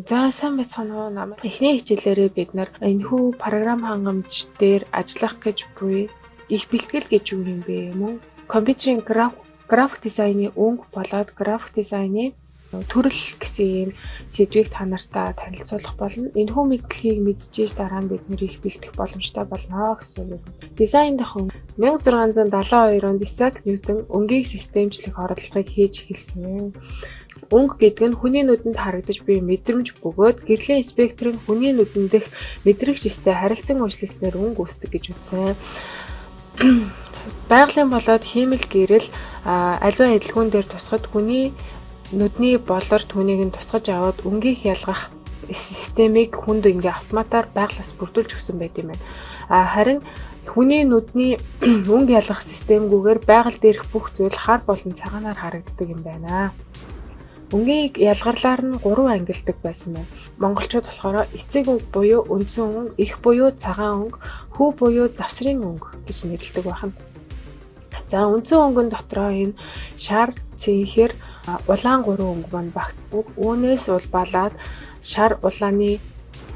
За, сайн байцгаана уу? Намайг эхний хичээлээрээ бид нар энэхүү програм хангамж дээр ажиллах гэж буй их бэлтгэл гэж юу юм бэ? Мөн компьютерийн график дизайны өнгө болоод график дизайны төрөл гэсэн ийм сэдвийг та нартай танилцуулах болно. Энэхүү мэдлэгийг мэдчихэж дараа нь бид нэр их бэлтгэх боломжтой болно гэсэн үг. Дизайн дах 1672 онд Исаак Ньютон өнгийг системчлэх оролдлогыг хийж эхэлсэн. Өнгө гэдэг нь хүний нүдэнд харагдаж буй мэдрэмж бөгөөд гэрлийн спектр нь хүний нүдэн дэх мэдрэгч эстэй харилцан үйлчлэснээр өнгө үүсдэг гэж үзсэн. Байгалийн болоод хиймэл гэрэл аливаа адилгүүн дээр тусахад хүний нүдний болор түүнийг нь тусгаж аваад өнгийг ялгах системийг хүнд ингээ автоматар байгалиас бүрдүүлж өгсөн байдаг юм байна. Харин хүний нүдний өнгө ялгах системгүйгээр байгаль дээрх бүх зүйл хар болон цагаанаар харагддаг юм байна. Өнгийг ялгарлаар нь гурван ангилдаг байсан байна. Монголчууд болохоор эцэг өнгө буюу үндсэн өнгө, эх буюу цагаан өнгө, хүү буюу завсрын өнгө гэж нэрлэдэг байна. За, үндсэн өнгөн дотроо энэ шар, цэнхэр, улаан гурван өнгө маань багтдаг. Үүнээс улбаалаад шар улааны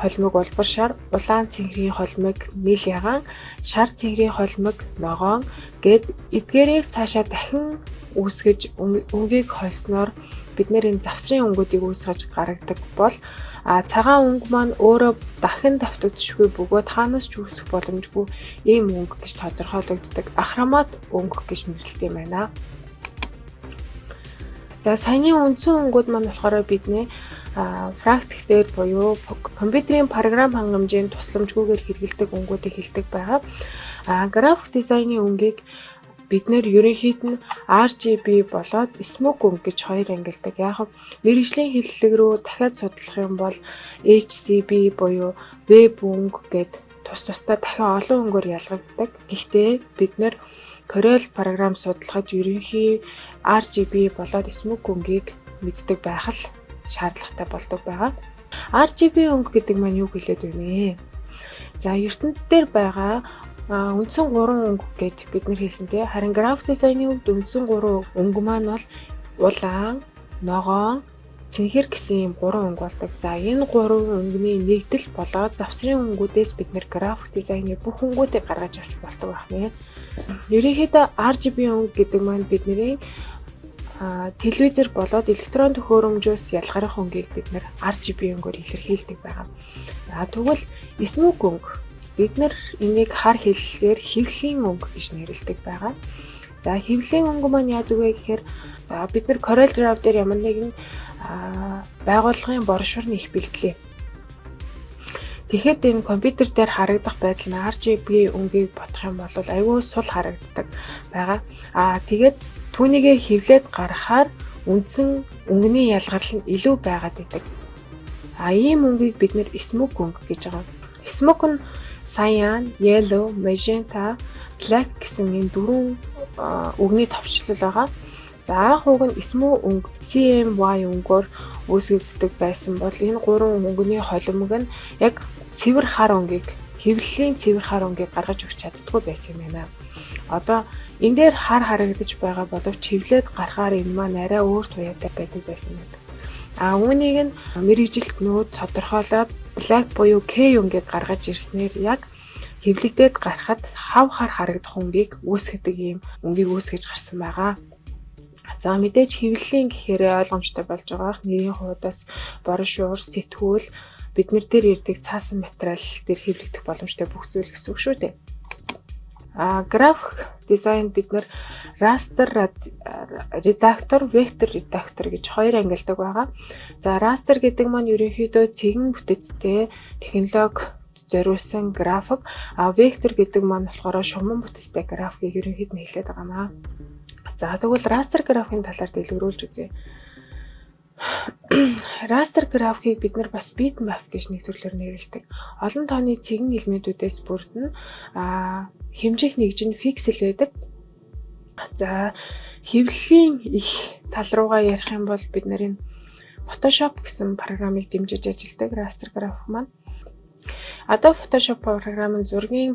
холимог улбар шар, улаан цэнхрийн холимог нил ягаан, шар цэнхрийн холимог ногоон гээд эдгээрийг цаашаа дахин үүсгэж өнгийг хольсноор бид нэр энэ завсрын өнгүүдийг үүсгэж гаргадаг бол цагаан өнгө маань өөрөө дахин давтагдшгүй бөгөөд хаанаас ч үүсэх боломжгүй ийм өнгө гэж тодорхойлогддог. Ахромат өнгө гэж нэрлэдэг юм байна. За, саяны үндсэн өнгүүд маань болохоор бидний практик дээр буюу компьютерийн програм хангамжийн тусламжгүйгээр хэрэглэдэг өнгүүдийг хэлдэг байгаа. График дизайны өнгийг бид нэр ерөнхийд нь RGB болоод CMYK өнгө гэж хоёр ангилдаг. Яг мэргэжлийн хэллэг рүү дахиад судлах юм бол HSV буюу веб өнгө гээд тус тусдаа дахин олон өнгөөр ялгагддаг. Гэхдээ бид нэр Corel програм судлахад ерөнхий RGB болоод CMYK өнгийг мэддэг байх л шаардлагатай болдог байгаа. RGB өнгө гэдэг маань юу хэлээд байна вэ? За, ертөнц дээр байгаа үндсэн 3 өнгө гээд бид нэр хэлсэн, тий. Харин график дизайны хувьд үндсэн 3 өнгө маань бол улаан, ногоон, цэнхэр гэсэн ийм гурван өнгө болдог. За, энэ гурван өнгөний нэгдэл болоод завсрын өнгүүдээс бид нэр график дизайны бүх өнгүүдийг гаргаж авч болдог байх нэ. Ерөнхийдөө RGB өнгө гэдэг маань бидний телевизээр болоод электрон төхөөрөмжөөс ялгарах өнгийг бид нэр RGB өнгөөр илэрхийлдэг байгаа. За, тэгвэл CMYK өнгө, бид нар энийг хар хэллэгээр хэвлэлийн өнгө гэж нэрлэдэг байгаа. За, хэвлэлийн өнгө маань яадаг вэ гэхээр, за, бид нар Corel Draw дээр ямар нэгэн байгууллагын брошюрны их бэлтлээ. Тэгэхэд энэ компьютер дээр харагдах байдал нь RGB өнгийг бодох юм бол айгүй сул харагддаг байгаа. Тэгээд түүнийгээ хэвлээд гаргахаар үндсэн өнгөний ялгарл нь илүү байгаад байдаг. Ийм өнгийг бид нэр CMYK өнгө гэж байгаа. CMYK нь cyan, yellow, magenta, black гэсэн энэ дөрвөн үгний товчлол байгаа. За, анх уг нь CMYK өнгө CMY өнгөөр үүсгэгддэг байсан бол энэ гурван өнгөний холимог нь яг цэвэр хар өнгийг, хэвлэлийн цэвэр хар өнгийг гаргаж өгч чаддаггүй байсан юм байна. Одоо энэ дээр хар харагдаж байгаа боловч хэвлээд гарахаар энэ маань арай өөр туяатай байдаг байсан байдаг. Үүнийг нь мэргэжилтнүүд тодорхойлоод black буюу K өнгийг гаргаж ирснээр яг хэвлэгдээд гарахад хав хар харагдах өнгийг үүсгэдэг ийм өнгийг үүсгэж гарсан байгаа. За, мэдээж хэвлэлийн гэхээр ойлгомжтой болж байгаа. Нэрийн хуудас, брошюр, сэтгүүл, бид нар дээр ирдэг цаасан материал дээр хэвлэгдэх боломжтой бүх зүйл гэсэн үг шүү дээ. График дизайн бид нар raster редактор, вектор редактор гэж хоёр ангилдаг байгаа. За, raster гэдэг маань ерөнхийдөө цэгэн бүтэцтэй технологи зориулсан график, вектор гэдэг маань болохоор шуман бүтэцтэй графикийг ерөнхийд нь хэлээд байгаа маа. За, тэгвэл raster графикийн талаар дэлгэрүүлж үзье. Raster графикийг бид нар бас bitmap гэж нэг төрлөөр нэрлэдэг. Олон тооны цэгэн элементүүдээс бүрдэн, хэмжих нэгж нь пиксел байдаг. За, хэвлэлийн их тал руугаа ярих юм бол бид нар энэ Photoshop гэсэн програмыг дэмжиж ажилладаг raster график маань. Adobe Photoshop програм нь зургийн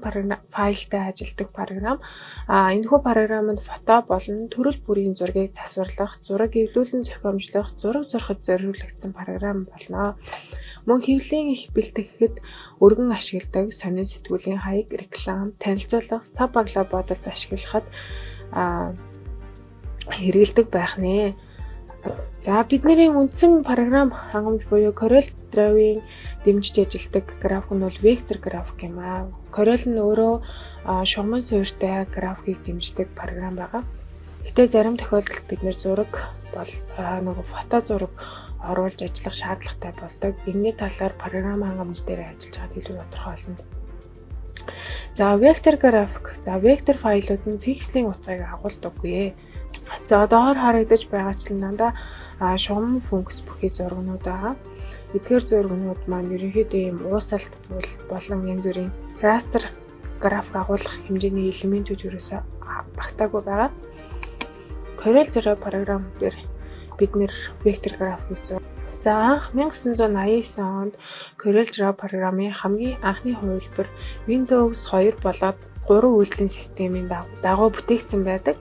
файлтай ажилладаг програм. Энэхүү програм нь фото болон төрөл бүрийн зургийг засварлах, зураг эвлүүлэн зохиомжлох, зураг зурахад зориулагдсан програм болно. Мөн хэвлэлийн эх бэлтгэхэд өргөн ашигладаг, сонин сэтгүүлийн хаяг, реклам, танилцуулга, сав баглаа бодолд ашиглахад хэрэглэдэг байх нэ. За, бидний үндсэн програм хангамж буюу Corel Draw-ийн дэмжиж ажилладаг график нь бол вектор график юм аа. Corel нь өөрөө шугаман суурьтай графикийг дэмждэг програм байгаа. Гэхдээ зарим тохиолдолд бид нэр зураг бол нөгөө фото зураг оруулж ажиллах шаардлагатай болдог. Энэний талаар програм хангамж дээр ажиллаж байгаад илүү тодорхой болно. За, вектор график. За, вектор файлууд нь пикселийн утгыг агуулдаггүй. За, доор харагдаж байгаачлан дандаа шугам функц бүхий зургнууд байгаа. Эдгээр зургнууд маань ерөнхийдөө ийм уусалт болон янз бүрийн растер график агуулах хэмжээний элементүүд ерөөсөө багтаагүй байгаа. Corel Draw програм дээр бид нэр вектор графикийг зур. За, анх 1989 онд Corel Draw програмын хамгийн анхны хувилбар Windows 2 болоод 3 үйлдлийн системийн дагуу бүтээгдсэн байдаг.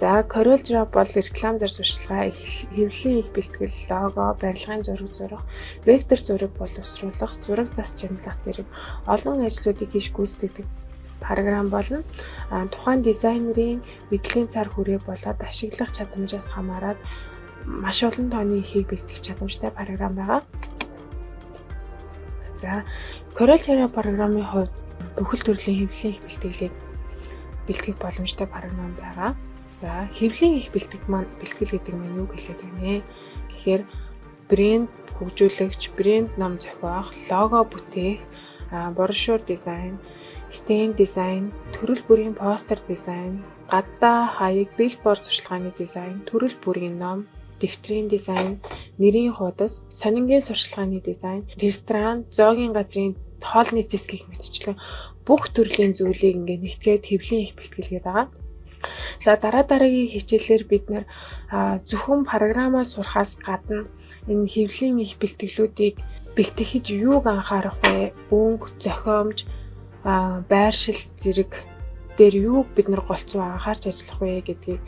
За, Corel Draw бол реклам зар сурталчилгаа, хэвлэлийн эх бэлтгэл, лого, барилгын зураг зурах, вектор зураг боловсруулах, зураг зас чимдлах зэрэг олон ажлуудыг хийж гүйцэтгэдэг програм болно. Тухайн дизайнерын мэдлэгийн цар хүрээ болоод ашиглах чадамжаас хамаарат маш олон тооны эхийг бэлтгэх чадамжтай програм байгаа. За, Corel Draw програмын хувьд бүхэл төрлийн хэвлэлийн эх бэлтгэлийг бэлтгэх боломжтой програм байгаа. За, хэвлэлийн эх бэлтгэх маань, бэлтгэл гэдэг маань юу хэлээд байна вэ? Гэхээр брэнд хөгжүүлэгч, брэнд ном зохиох, лого бүтээх, брошюр дизайн, стенд дизайн, төрөл бүрийн постер дизайн, гадаа хаяг, билборд сурталчилгааны дизайн, төрөл бүрийн ном, дэвтрийн дизайн, нэрийн хуудас, сонингийн сурталчилгааны дизайн, ресторан, зоогийн газрын хоолны цэс гэх мэтчлэн бүх төрлийн зүйлийг ингээ нэгтгээд хэвлэлийн эх бэлтгэл гээд байгаа. За, дараа дараагийн хичээлээр бид нэр зөвхөн програмаа сурахаас гадна энэ хэвлэлийн эх бэлтгэлүүдийг бэлтгэхэд юуг анхаарах вэ? Өнгө, зохиомж, байршил зэрэг дээр юуг бид нар голцоо анхаарч ажиллах вэ гэдгийг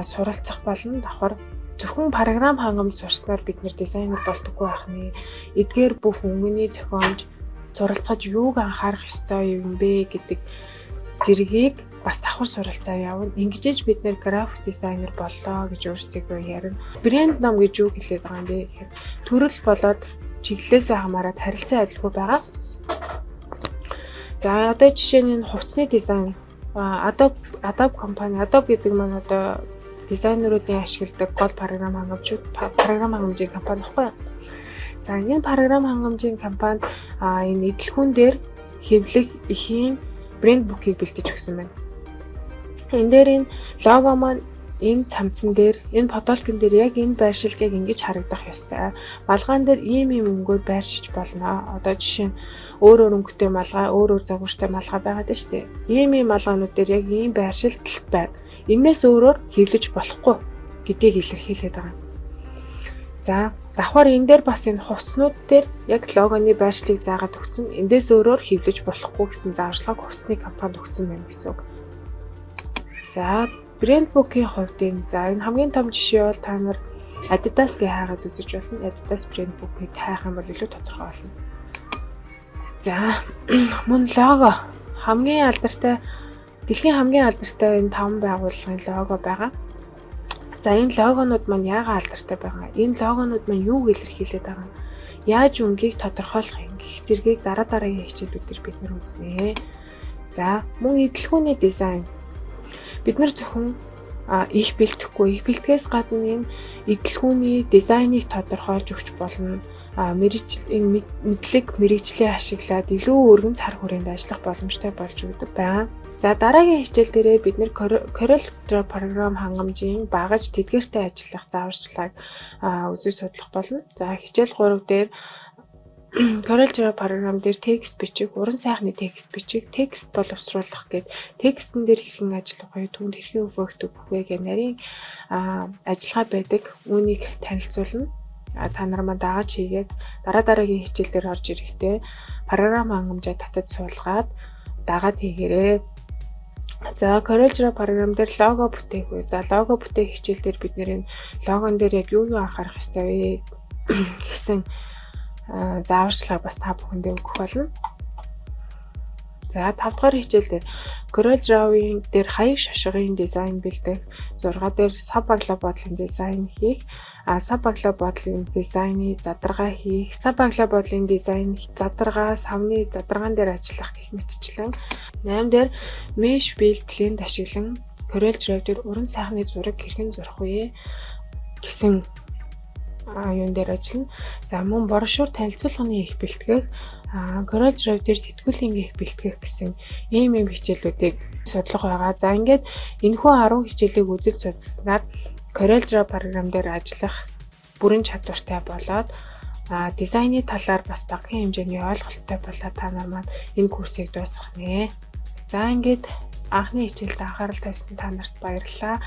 суралцах болно. Давхар зөвхөн програм хангамж сурснаар бид нэр дизайнер болдоггүй байх нэ. Эдгээр бүх өнгөний зохиомж, суралцахад юуг анхаарах ёстой юм бэ гэдэг зэргийг бас давхар суралцаа явна. Ингэжээж бид нэр график дизайнер боллоо гэж өөрсдийгөө ярина. Брэнд ном гэж юу хэлээд байгаа юм бэ гэхээр төрөл болоод чиглэлээсээ хамаарат харилцан адилгүй байгаа. За, одоо жишээ нь энэ хувцсны дизайн, Adobe компани, Adobe гэдэг маань одоо дизайнеруудын ашигладаг гол програм хангамжууд, програм хангамжийн компани баггүй юу? За, энэ програм хангамжийн компанид энэ эдлэхүүн дээр хэвлэх эхийн брэнд book ийг бэлтэж өгсөн байна. Энэ дээр энэ лого маань энэ цамцан дээр, энэ подволкон дээр яг энэ байршилд яг ингэж харагдах ёстой. Малгайн дээр ийм ийм өнгөөр байршиж болно. Одоо жишээ нь өөр өөр өнгөтэй малгай, өөр өөр загвартай малгай байгаад байна шүү дээ. Ийм ийм малгайнууд дээр яг ийм байршилт байна. Энээс өөрөөр хэвлэж болохгүй гэдгийг илэрхийлээд байгаа. За, давхар энэ дээр бас энэ хувцснууд дээр яг логоны байршлыг заагаад өгсөн. Эндээс өөрөөр хэвлэж болохгүй гэсэн зааварчилгааг хувцсны компанид өгсөн байна гэсэн үг. За, брэнд book ийн хувьд энэ, за, энэ хамгийн том жишээ бол та нар Adidas гэж хайгаад үзэж болно. Adidas брэнд book ийг хайх юм бол илүү тодорхой болно. За, мөн лого, хамгийн алдартай, дэлхийн хамгийн алдартай энэ таван байгууллагын лого байгаа. За, энэ логонууд маань яагаад алдартай байгаа? Энэ логонууд маань юуг илэрхийлээд байгаа юм? Яаж өнгийг тодорхойлох юм гэх зэргийг дараа дараагийн хичээлүүдээр бид нар үзнэ. За, мөн эдлэхүүний дизайн. Бид нар зөвхөн эх бэлтгэхгүй, эх бэлтгэхээс гадна энэ эдлэхүүний дизайныг тодорхойлж өгч болно. Мэргэжил, энэ мэдлэг мэргэжлээ ашиглаад илүү өргөн цар хүрээнд ажиллах боломжтой болж өгдөг байна. За, дараагийн хичээл дээрээ бид нэр Corel Draw програм хангамжийн багаж тэдгээртэй ажиллах зааварчилгааг үзэж судлах болно. За, хичээл 3 дээр Corel Draw програм дээр текст бичих, уран сайхны текст бичих, текст боловсруулах гээд текстэн дээр хэрхэн ажиллах вэ, түүнд хэрхэн эффект өгөх вэ гэх нарийн ажиллагаа байдаг. Үүнийг танилцуулна. Та нар маань дагаж хийгээд дараа дараагийн хичээл дээр орж ирэхдээ програм хангамжаа татаж суулгаад дагаад хийгээрэй. За, CorelDRAW програм дээр лого бүтээх үү. За, лого бүтээх хичээл дээр бид нар энэ логон дээр яг юу юу анхаарах ёстой вэ гэсэн зааварчилгаа бас та бүхэндээ өгөх болно. За, 5 дугаар хичээл дээр Corel Draw-ын дээр хаяг шошгын дизайн бэлдэх, 6 дээр сав баглаа бодлын дизайн хийх, сав баглаа бодлын дизайны задаргаа хийх, сав баглаа бодлын дизайн задаргаа, савны задаргаан дээр ажиллах гэх мэтчлэн. 8 дээр Mesh Build Blend ашиглан Corel Draw дээр уран сайхны зураг хэрхэн зурах вэ гэсэн юун дээр ажиллана. За, мөн брошюр танилцуулганы их бэлтгэх, Corel Draw дээр сэтгүүлийн их бэлтгэх гэсэн ийм ийм хичээлүүдийг судлах байгаа. За, ингээд энэхүү 10 хичээлийг үзэл судалснаар Corel Draw програм дээр ажиллах бүрэн чадвартай болоод, дизайны талаар бас багахан хэмжээний ойлголттой болоод та нар маань энэ курсыг дуусгах нэ. За, ингээд анхны хичээлд анхаарал тавьсан та нарт баярлалаа.